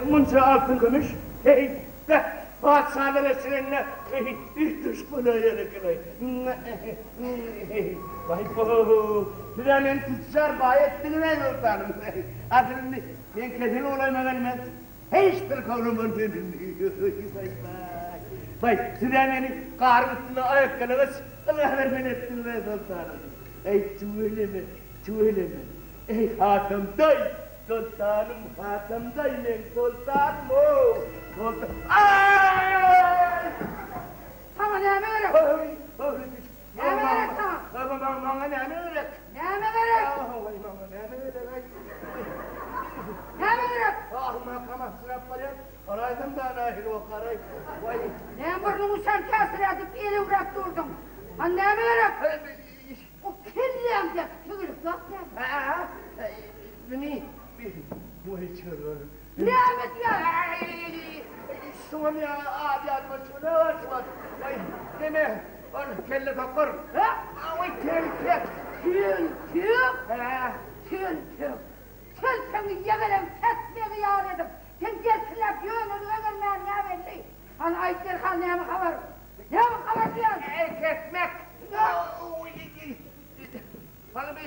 Munça altyn-kümüş, heý, beh, patyşalar eşiginde üýtgeşik bolaýar eken-aý. Baý-bo, siz-ä meni tüçjar baý etdiňiz-aý, soltanym. Asyl indi men kesel bolaýma gelmez. Hiç syrkawlaman sen indi. Baý-baý. Baý, siz-ä meni garyň üstünde aýakýalaňaç ylgabermeli etdiňiz-aý, soltanym. Eý, tüweleme, tüweleme. Eý, Hatamdaý! Soltanym, Hatamdaý, meň soltanym-ow! Soltan. Aý! Saňa näme gerek? Näme gerek saňa? Maňa näme gerek? Näme gerek? Maňa näme gerek-aý? Näme gerek? Ahmakam asyrap barýan, garaýsam da nähili okaraý. Waý. Näme burnuňy şantäsirädip elewräp durduň? Hany näme gerek? O kelläňdäki tegelek zat näme? Hä-ä, indi waý çörek. Näme diýýäň? Şuňam ýa ady ýadyma düşenok şu wagt. Waý, neme, ol kelle tokar. Hä? Waý, telpek. Telpek? Hä. Telpek. Telpegiňi ýegelem kesmegi ýaly edip, sen gerkilläp ýönelige gelmäniň näbelli. Hany aýt derhal näme habar? Näme habar diýýän? Eý, kesmek! Hany bi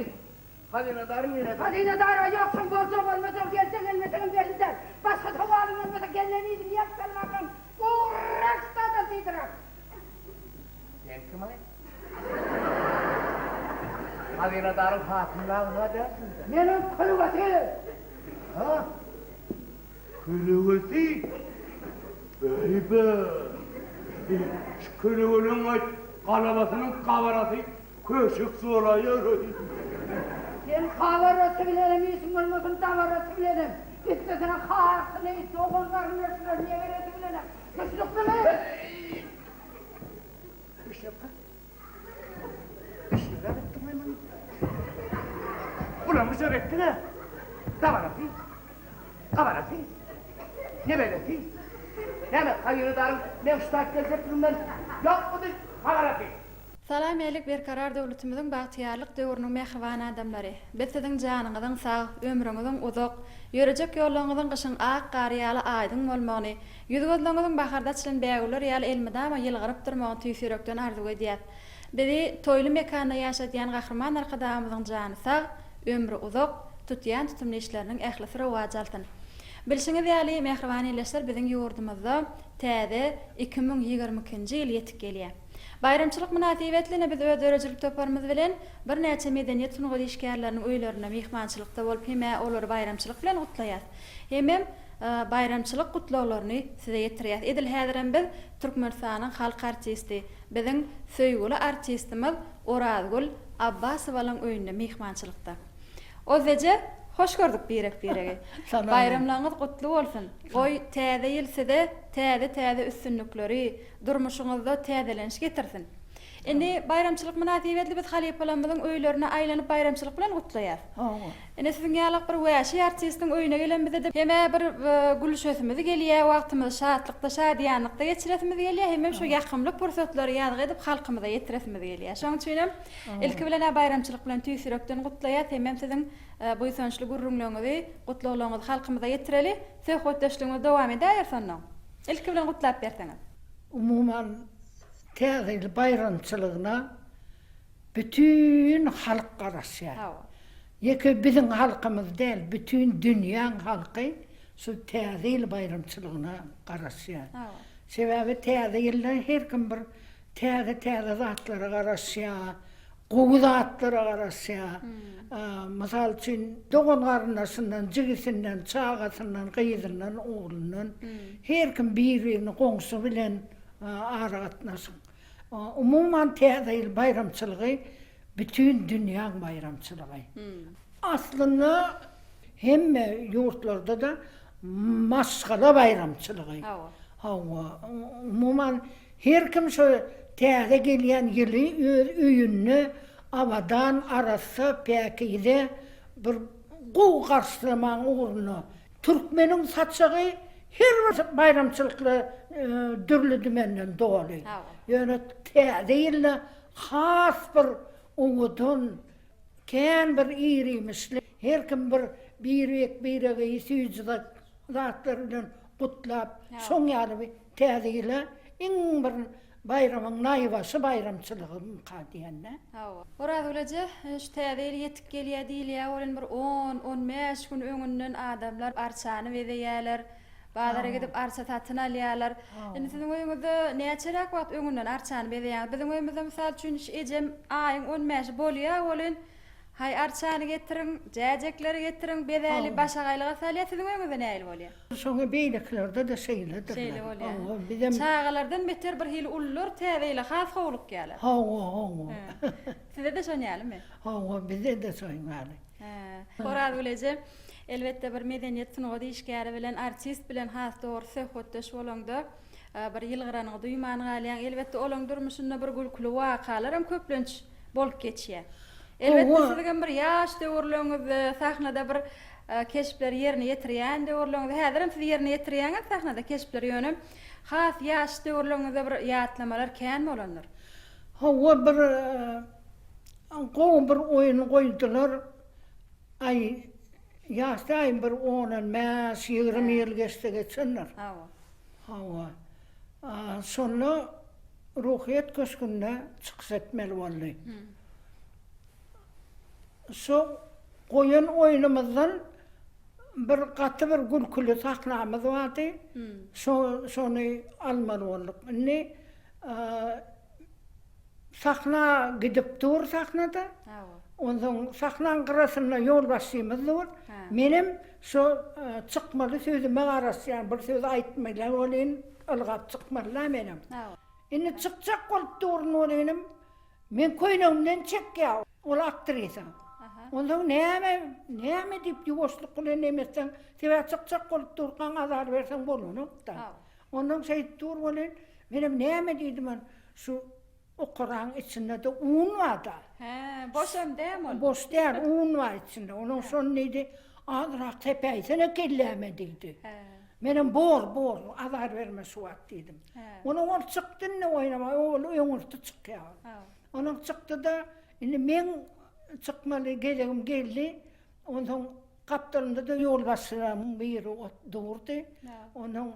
hazynadar nirede? Hazynadar-a ýok, şoň boljak bolmajagy, gelse gelmesegem belli däl. Başga sowalyň bolmasa gelneni yzyny ýazyp salmakam gurrak stadal diýdirer. Sen kim-aý? Hazynadaryň hatyny agza dälsiň-dä? Men oň kölgesi! Ha? Kölegesi? Beýbe! Şu kölegeleň aýt, galabasynyň gabarasy köşek bolaýar-oý. Sen gabarasy bilenem işiň bolmasyn, dabarasy bilenem, üstesine hatyny, dogan-garyndaşlary, neberesi bilenem. Düşnüklimi? Düşnükli. Düşnüräk etdiň-le muny. Bulam-bujar etdiň-ä. Dabarasy. Gabarasy. Neberesi. Näme, haýyrydaryň meň şu taýt geljekliginden ýokmudy habarasy? Salam Elik Berkarar döwletimiziň bagtyýarlyk döwrüniň mähriban adamlary! Biz siziň janyňyzyň sag, ömrüňiziň uzak, ýörejek ýollaryňyzyň gyşyň ak gary ýaly aýdyň bolmagyny, ýüz-gözleriňiziň baharda açylan bägüller ýaly elmydama ýylgyryp durmagyny tüýs ýürekden arzuw edýäs. Bizi toýly mekanda ýaşadýan Gahryman Arkadagymyzyň jany sag, ömri uzak, tutýan tutumly işleriniň ählisi rowaç alsyn! Bilşiňiz ýaly, mähriban ildeşler, biziň ýurdumyzda täze 2022-nji ýyl ýetip gelýär. Baýramçylyk mynasybetline biz öz döredijilik toparymyz bilen birnäçe medeniýet sungat işgärleriniň öýlerinde myhmançylykda bolup hem-ä olary baýramçylyk bilen gutlaýas, hemem baýramçylyk gutlaglaryny size ýetirýäs. Edil häzirem biz Türkmenistanyň halk artisti, biziň söýgüli artistimiz Orazgül Abbasowalaň öýünde myhmançylykda. Ozzeje, hoş gördük birek-biregi. Baýramlaryňyz gutly bolsun! Goý, Täze ýyl size täze-täze üstünlikleri, durmuşyňyzda täzeleniş getirsin! Indi baýramçylyk mynasybetli biz halypalarymyzyň öýlerine aýlanyp baýramçylyk bilen gutlaýas. Ine siziň ýalak bir wäşi artistiň öýüne gelenimizde-de hem-ä bir gülüşesimiz gelýär, wagtymyzy şatlykda, şadyýanlykda geçiresimiz gelýär, hemem şu ýakymly pursatlary ýazgy edip halkymyza ýetiresimiz gelýär. Şonuň üçinem ilki bilen-ä baýramçylyk bilen tüýs ýürekden gutlaýas, hemem siziň buýsançly gürrüňleriňizi, gutlaglaryňyzy halkymyza ýetireli. Söhbetdeşligimizi dowam edäýeris onnoň. Ilki bilen gutlap berseňiz. Umuman, Täze ýyl baýramçylygyna bütin halk garaşýar. Ýeke biziň halkymyz däl, bütin dünýäň halky şu Täze ýyl baýramçylygyna garaşýar. Sebäbi Täze ýylda her kim bir täze-täze zatlara garaşýar, gowy zatlara garaşýar. Mysal üçin, dogan-garyndaşyndan, jigisinden, çagasyndan, gyzyndan, oglundan her kim bir-birini goňşy bilen aragatnaşyk. Umuman Täze ýyl baýramçylygy bütin dünýäň baýramçylygy. Aslynda hemme ýurtlarda-da maşgala baýramçylygy. Hawa, umuman her kim şo täze gelýän ýyly öz öýünde abadan, arassa, päkize bir gowy garşylamagyň ugrunda Türkmeniň saçagy her bir baýramçylykda dürli-dümenden doly. Ýöne Täze ýylda has bir owadan, kän bir irimişli, her kim bir birek-birege süýji zat. zatlar bilen gutlap, şoň ýaly bir Täze ýyla iň bir baýramyň naýbaşy baýramçylygymyka diýende. Hawa. Orazgül eje, şu Täze ýyl ýetip gelýär diýilýär welin bir on, on bäş gün öňünden adamlar arçany bezeýärler, bazara gidip arça satyn alýarlar. Indi siziň öýüňizde näçeräk wagt öňünden arçany bezeýäňiz? Biziň öýümizde mysal üçin şu ejem aýyň on bäşi bolýar welin, Haý arçany getiriň, jäjekleri getiriň, bezäli başagaýlyga salýar. Siziň öýüňizde nähili bolýar? Şoňa beýlekilerde-de şeýledirler. Şeýle bolýar. Bizem. Çagalardan beter bir hili ulular täze ýyla has howlukýarlar. Hawa, hawa. Sizde-de şon ýalymy? Hawa, bizde-de şon ýaly. Orazgül eje, elbetde bir medeniýet sungat işgäri bilen, artist bilen has dogrusy söhbetdeş bolaňda, bir ýylgyranyňy duýman galýaň. Elbetde olaň durmuşynda bir gülküli wakalaram köplenç bolup geçýär. Elbetde siziňem bir ýaş döwürleriňizde sahnada bir keşpleri ýerine ýetirýän döwürleriňizde, häzirem siz ýerine ýetirýäňiz sahnada keşpleri ýöne has ýaş döwürleriňizde bir ýatlamalar kän bolandyr. Hawa bir gowy bir oýun goýdular. Aý ýaş daýym bir ondan bäş, 20 ýyl geçse geçendir. Hawa. Hawa. Şonda Ruhyýet köşgünde çykyş etmeli boldy. Şo goýan oýnumyzdan bir gaty bir gülküli sahnamyz bardy. Şo şony almaly bolduk. Indi sahna gidip dur sahnada. Onsoň sahnaň gyrasynda ýolbaşçymyz dur. Menem şo çykmaly sözüme garaşýan, bir söz aýtmaly welin ylgap çykmaly-da menem. Indi çykjak bolup durun welinim, meň köýnegimden çekýär ol aktrisa. Onsoň näme, näme diýip ýuwaşlyk bilen neme etseň, sebäbi çykjak bolup durkaň azar berseň bolanok-da. Onsoň şeýdip dur welin, menem näme diýdim, şu Okaraň içinde-de un bar-da. Hä, boşam dämi ol? Boş däl, un bar içinde. Onuň şony diýdi, azrak sepäýsene kelläme diýdi. Hä. Menem bor, bor, azar berme şu wagt diýdim. Hä. Onuň ol çykdy indi oýnama, ol öňürti çykýar. Hä. Onuň çykdy-da, indi meň çykmaly gezegim geldi. Onsoň gapdalymda-da ýolbaşçylaryň biri durdy. Onuň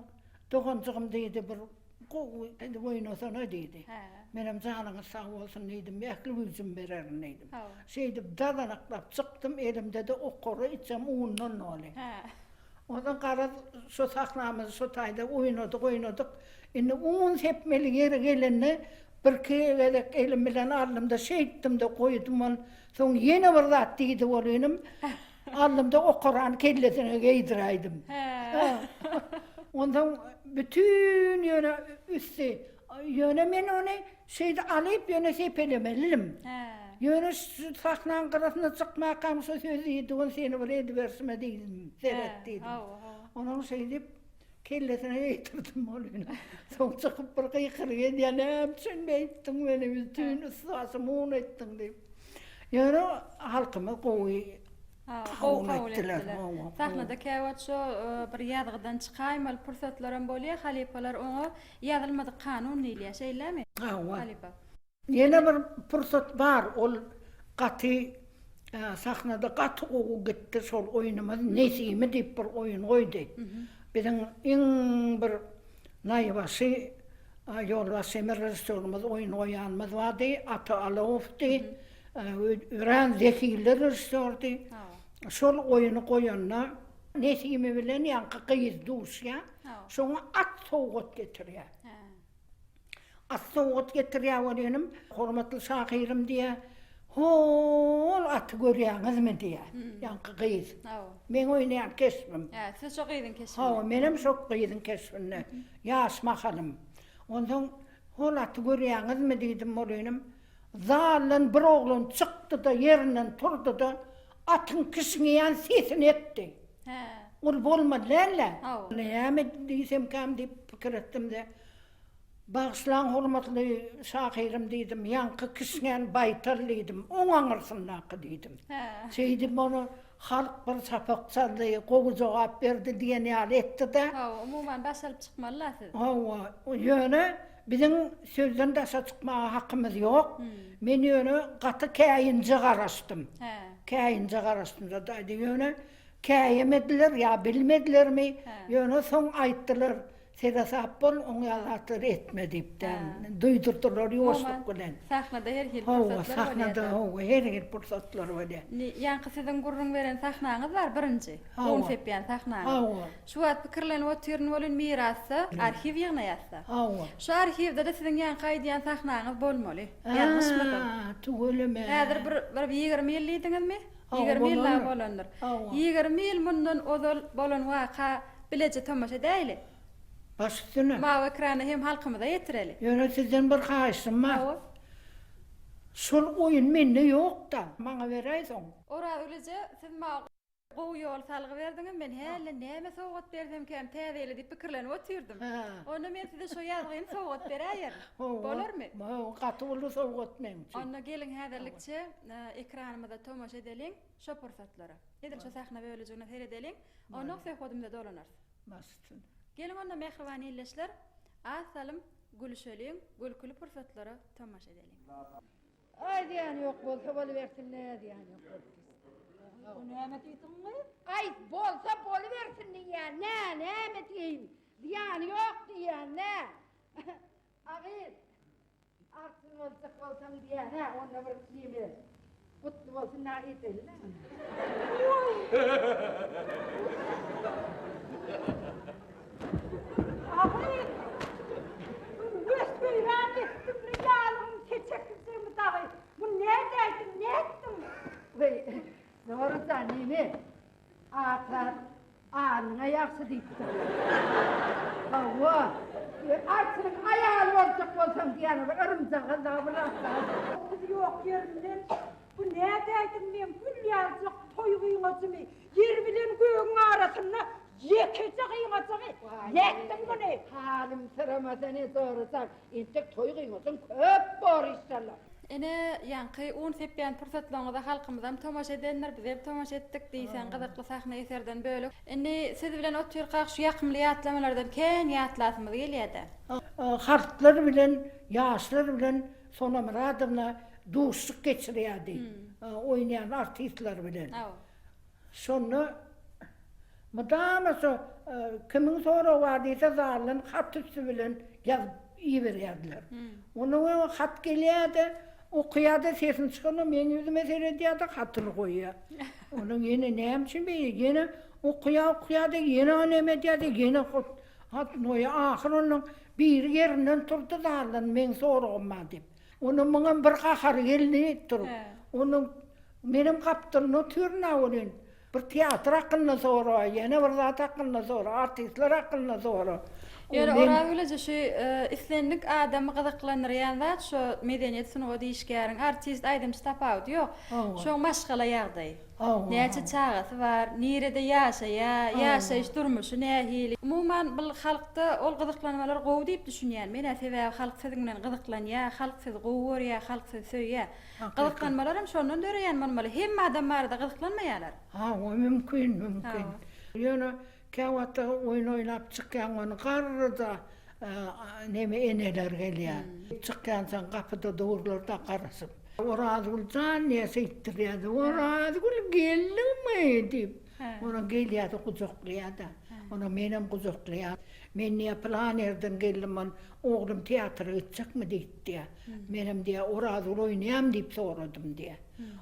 doganjygym diýdi, bir Gowy edip oýnasana diýdi. Menem janyňyz sag bolsun diýdim, ähli güýjümi bererin diýdim. Şeýdip dazanaklap çykdym, elimde-de okara, içem undan doly. Onsoň garaz şo sahnamyzy şo taýda oýnadyk, oýnadyk. Indi un sepmeli ýeri gelende birki gezek elim bilen aldym-da şeýtdim-de goýdum ol. Soň ýene bir zat diýdi welinim, Aldym-da okarany kellesine geýdiräýdim. Onsoň bütin ýöne üsti, ýöne men ony şeýdi alyp ýöne sepelemelidim. Ýöne şu sahnaň gyrasyna çykmakam şu söz diýdi, ony seni bir ediberşime diýdim, seret diýdim. Onuň şeýdip kellesine geýdirdim ony. Soň çykyp bir gykylyk edýär, näme üçin beýtdiň meni, bütin üsti-başymy un etdiň diýip. Ýöne halkymyz gowy kabul etdiler. Sahnada käwagt şo bir ýazgydan çykaýmaly pursatlaram bolýar, halypalar oňa ýazylmadyk kanun diýilýär, şeýlemi? Hawa. Halypa. Ýene bir pursat bar, ol gaty sahnada gaty gowy gitdi şol oýnumyz Nesimi diýip bir oýun goýdy. Biziň iň bir naýbaşy Ýolbaşçymyz, režissýorymyz, oýun goýanymyz bardy, Ata Alowdy. Örän zehinli režissýordy. Şol oýuny goýanda Nesimi bilen ýaňky gyz duşýar. Şoňa at sowgat getirýär. At sowgat getirýär welinim, hormatly şahyrym diýýär. Hol aty görýäňizmi diýýär. Ýaňky gyz. Meň oýnaýan keşbim. Hä, siz şo gyzyň keşbinde. Hawa, menem şo gyzyň keşbinde. Ýaş mahalym. Onsoň, Hol aty görýäňizmi diýdim welinim, zaldan bir oglan çykdy-da, ýerinden turdy-da, atyň kişňeýän sesini etdi. Hä. Ol bolmaly däl-dä. Hawa. Näme diýsemkäm diýip pikir etdim-de, Bagyşlaň, hormatly şahyrym diýdim, ýaňky kişňän baýtal diýdim, oň aňyrsyndaky diýdim. Hä. Şeýdip ony Halk bir çapak çaldy, gowy jogap berdi diýen ýaly etdi-de. Hawa, umuman baş alyp çykmaly-la siz. Hawa, ýöne biziň sözden daşa çykmaga hakymyz ýok. Men ýöne gaty käýinje garaşdym. Hä. Käýinje garaşdym-da, ýöne. Käýemediler ýa bilmedilermi, ýöne soň aýtdylar, Seresap bol, oň ýaly zatlary etme diýip-de, duýdurdylar ýuwaşlyk bilen. Sahnada her hili pursatlar bolýar. Hawa, sahnada hawa, her hili pursatlar bolýar. Indi ýaňky siziň gürrüň beren sahnaňyz bar birinji, un sepýän sahnaňyz. Hawa. Şu wagt pikirlenip otyryn welin mirasda arhiw ýygnaýasda. Hawa. Şu arhiwde-de siziň ýaňky aýdýan sahnaňyz bolmaly. Ýalňyşmasam. Haa, tüweleme. Häzir bir bir 20 ýyl diýdiňizmi? 20 ýyl dagy bolandyr. 20 ýyl mundan ozal bolan waka bileje tomaşa edäýli. Baş üstüne. Mawy ekrana hem halkymyza ýetireli. Ýöne sizden bir haýyşym bar. Hawa. Şol oýun mende ýok-da, maňa beräý soň. Orazgül eje, siz maňa gowy ýol salgy berdiňiz, men hälden näme sowgat bersemkäm täze ýyla diýip pikirlenip otyrdym. Onda men size şo ýazgyny sowgat beräýerin. Bolarmy? Hawa, gaty uly sowgat meň üçin. Onda geliň häzirlikçe ekranymyza tomaşa edeliň şo pursatlara. Edil şo sahna bölejigine seredeliň, onnoň söhbedimize dolanarys. Baş üstüne. Geliň onda mähriban ildeşler, az salym gülüşeliň, gülküli pursatlara tomaşa edeliň. Aý zyýany ýok bolsa bolubersin nä zyýany ýok bolup gitsin. O näme diýdiň gyz? Aý bolsa bolubersin diýýän nä näme diýeýin zyýany ýok diýýän nä. A gyz artyn boljak bolsaň diýýän hä onda bir neme gutly bolsun nä edeeli nä. Agyz! Wes-weýran etdiň-le ýalygyň seçeklijigimi dagy. Muny nädäýdiň, nätdiň? Weý, Norujan, neme? Atat alnyňa ýagşy diýipdir. Hawa, arçynyň aýaly boljak bolsaň diýýän, bir yrymjagaz dagy bir zatlar. Siz ýok ýerinden Bu nädäýdiň meň gül ýaljak toý gyňajymy? Ýer bilen gögüň arasynda ýekeje gyňajygy nätdiň muny? Halym syramasa ne sorasaň, entek toý gyňajyň köp bor işşallah. Ene, ýaňky un sepýän pursatlaryňyza halkymyzam tomaşa edendir, bizem tomaşa etdik, diýseň gyzykly sahna eserden bölek. Indi siz bilen otyrkak şu ýakymly ýatlamalardan kän ýatlasymyz gelýär-dä. Halklar bilen, ýaşlar bilen Sona Myradowna duşuşyk geçirýärdi, oýnaýan artistler bilen. Şonda mydama şo kimiň soragy bar diýse zaldan hat üsti bilen ýazyp iberýärdiler. Ondan öň hat gelýärdi, okaýardy, sesini çykarman meň ýüzüme seredýärdi, hatyny goýýar. Ondan ýene näme üçin beýle, ýene okaýar, okaýardy, ýene neme edýärdi, ýene hat goýýar. Ahyr ondan Biri ýerinden turdy zaldan meň soragym bar diýip. Onuň muňam bir gahary geldi durup. Onuň menem gapdalynda otyryn-a welin, bir teatr hakynda sora, ýene bir zat hakynda sora, artistler hakynda sora. Ýöne Orazgül eje şu islendik adamy gyzyklandyrýan zat şo medeniýet sungat işgäriň artist aýdymçy tapawudy ýok. Şoň maşgala ýagdaýy. Näçe çagasy bar, nirede ýaşaýar, ýaşaýyş durmuşy nähili. Umuman bul halkda ol gyzyklanmalar gowy diýip düşünýän men-ä sebäbi halk siziň bilen gyzyklanýar, halk sizi gowy görýär, halk sizi söýýär. Gyzyklanmalar hem şondan döreýän bolmaly. Hemme adam barada gyzyklanmaýarlar. Hawa mümkin, mümkin. Ýöne käwagtda oýun oýnap çykýaň ony garryja neme eneler gelýär. Çykýansoň gapyda durlar-da garaşyp. Orazgül jan diýýär şeýtdirýärdi. Orazgül geldiňmi diýip. Onuň gelýärdi gujaklaýar-da. Onuň menem gujaklaýar. Men diýýär pylan ýerden geldim ol oglum teatra gitjekmi diýip diýýär. Menem diýýär Orazgül oýnaýarmy diýip soradym diýýär.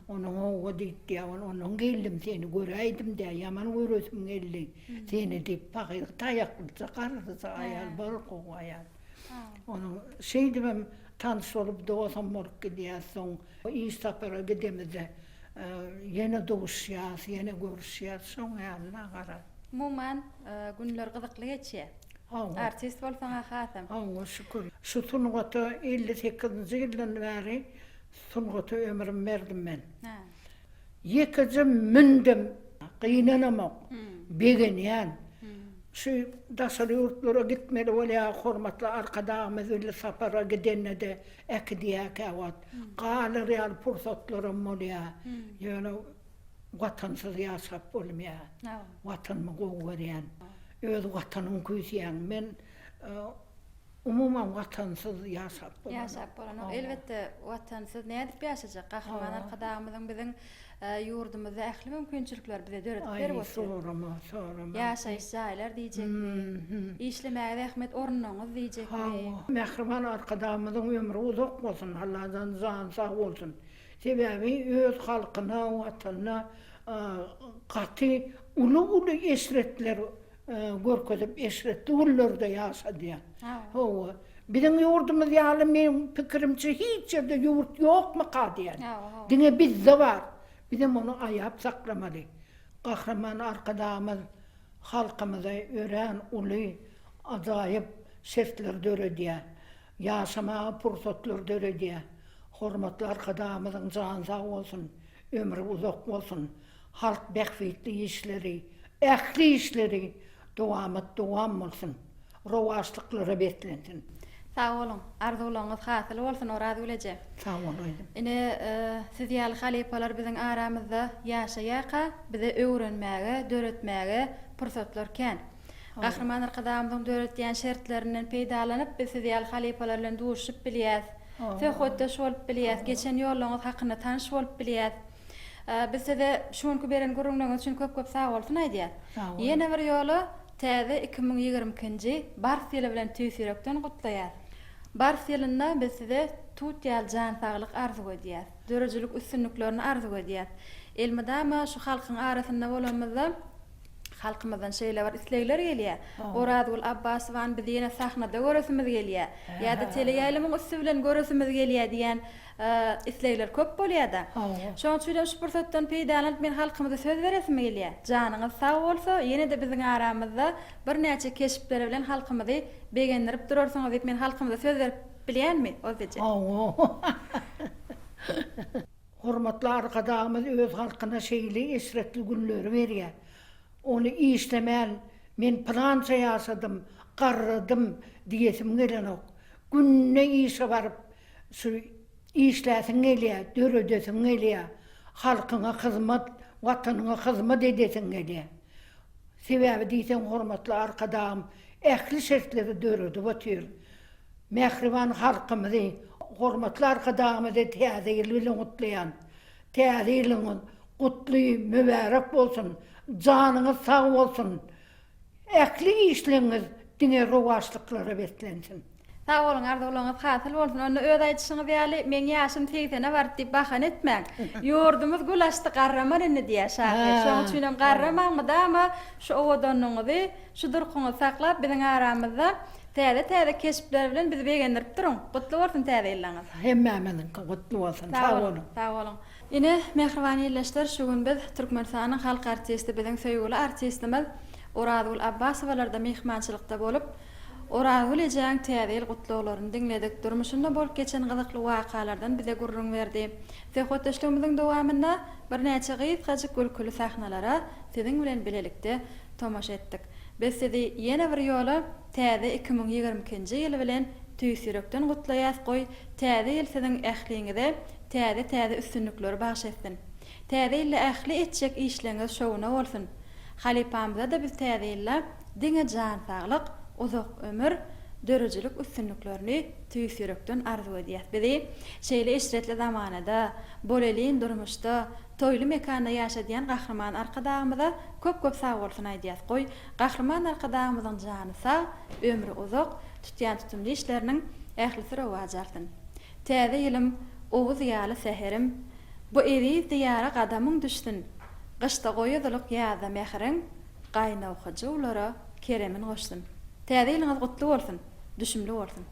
Onuň hawa diýip diýýär. Ol ondan geldim seni göräýdim diýýär. Ýaman göresim geldi seni diýip pahyr taýaklyja garryja aýal bir gowy aýal. Onuň şeýdibem Tanyş bolup, dostam bolup gidýäs. Soň iş sapara gidemizde ýene duşýas, ýene görüşýäs. Şoň ýaly-la garaz. Umuman, günler gyzykly geçýär. Hawa. Artist bolsaň-a hasam. Hawa, şükür. Şu sungata 58-nji ýyldan bäri sungata ömrümi berdim men. Hä. Ýekeje mündem gynanamok, begenýän. Şu daşary ýurtlara gitmeli bolýar, hormatly Arkadagymyz bilen sapara gidende-de äkidýär käwagt. Galar ýaly pursatlaram bolýar. Ýöne Watansyz ýaşap bolmaýar. Watanymy gowy görýän. Öz Watanyňy küýseýäň. Men. Umuman Watansyz ýaşap bolanok. Ýaşap bolanok. Elbetde, Watansyz nädip ýaşajak? Gahryman Arkadagymyzyň biziň ýurdumyzda ähli mümkinçilikleri bize döredip berip otyr. Aý, sorama, sorama. Ýaşaýyş jaýlar diýjekmi, işlemäge zähmet orunlaryňyz diýjekmi. Hawa. Mähriban Arkadagymyzyň ömri uzak bolsun, Allajan jany sag bolsun. Sebäbi öz halkyna, Watanyna gaty uly-uly eşretler görkezip eşretli günlerde ýaşadýar. Hawa. Biziň ýurdumyz ýaly meň pikirimçe hiç ýerde ýurt ýokmyka diýýän. Diňe bizde bar. Bizem ony aýap saklamaly. Gahryman Arkadagymyz halkymyza örän uly ajaýyp şertler döredýär. Ýaşamaga pursatlar döredýär. Hormatly Arkadagymyzyň jany sag bolsun, ömri uzak bolsun. Halk bähbitli işleri, ähli işleri dowamat dowam bolsun, rowaçlyklara beslensin. Sag boluň. Arzuwlaryňyz hasyl bolsun Orazgül eje. Sag bol gyzym. Ine, siz ýaly halypalar biziň aramyzda ýaşaýarka bize öwrenmäge, döretmäge pursatlar kän. Gahryman Arkadagymyzyň döretýän şertlerinden peýdalanyp biz siz ýaly halypalar bilen duşuşyp bilýäs. Söhbetdeş bolup bilýäs, geçen ýollaryňyz hakynda tanyş bolup bilýäs. Biz size şu günki beren gürrüňleriňiz üçin köp-köp sagbolsun aýdýas. Ýene bir ýola täze 2022-nji Bars ýyly bilen tüýs ýürekden gutlaýas. Bars ýylynda biz size tut ýaly jan saglyk arzuw edýäs. Döredijilik üstünliklerini arzuw edýäs. Elmydama şu halkyň arasynda bolanymyzda halkymyzdan şeýle bir islegler gelýär. Orazgül Abbasowany biz ýene sahnada göresimiz gelýär. Ýa-da teleýaýlymyň üsti bilen göresimiz gelýär diýen islegler köp bolýada. Şonuň üçin hem şu pursatdan peýdalanyp men halkymyza söz beresim gelýär. Janyňyz sag bolsa, ýene-de biziň aramyzda birnäçe keşpleri bilen halkymyzy begendirip durarsyňyz diýip men halkymyza söz berip bilýänmi, Ozeje? Hawa. Hormatly Arkadagymyz öz halkyna şeýle eşretli günleri berýär. Ony işlemän, men pylança ýaşadym, garradym diýesim gelenok. Günde işe baryp, Şu işläsiň gelýär, döredesiň gelýär, halkyňa hyzmat, Watanyňa hyzmat edesiň gelýär. Sebäbi diýseň hormatly Arkadagym ähli şertleri döredip otyr. Mähriban halkymyzy, hormatly Arkadagymyzy Täze ýyl bilen gutlaýan. Täze ýylyňyz gutly, mübärek bolsun, janyňyz sag bolsun! Ähli işleňiz diňe rowaçlyklara beslensin. Sag boluň arzuwlaryňyz hasyl bolsun onda öz aýdyşyňyz ýaly meň ýaşym segsene bardy diýip bahana etmäň. Ýurdumyz gül açdy garraman indi diýýär şahyr. Şoň üçinem garramaň mydama şu owadanlygyňyzy, şu durkuňyzy saklap biziň aramyzda täze täze keşpler bilen bizi begendirip duruň. Gutly bolsun täze ýyllaňyz. Hemmämiziňki gutly bolsun. Sag boluň. Sag boluň. Ine, mähriban ildeşler, şu gün biz Türkmenistanyň halk artisti, biziň söýgüli artistimiz Orazgül Abbasowalarda myhmançylykda bolup, Orazgül ejäň Täze ýyl gutlaglaryny diňledik, durmuşynda bolup geçen gyzykly wakalardan bize gürrüň berdi. Söhbetdeşligimiziň dowamynda birnäçe gysgajyk gülküli sahnalara siziň bilen bilelikde tomaşa etdik. Biz sizi ýene bir ýola täze 2022-nji ýyl bilen tüýs ýürekden gutlaýas, goý, Täze ýyl siziň ähliňize täze-täze üstünlikleri bagş etsin. Täze ýylda ähli etjek işleňiz şowuna bolsun. Halypamyza-da biz täze ýylda diňe jan saglyk, uzak ömür, döredijilik üstünliklerini tüýs ýürekden arzuw edýäs. Bizi şeýle eşretli zamanada, bolelin durmuşda, toýly mekanda ýaşadýan Gahryman Arkadagymyza köp-köp sagbolsun aýdýas. Goý, Gahryman Arkadagymyzyň jany sag, ömri uzak, tutýan tutumly işleriniň ählisi rowaç alsyn. Täze ýylym, owuz ýaly säherim, Bu eziz Diýara gadamyň düşsün. Gyşda goýazylyk, ýazda mähriň, Gaýnaw hyjuwlara keremin goşsun. Täze ýylyňyz gutly bolsun, düşümli bolsun!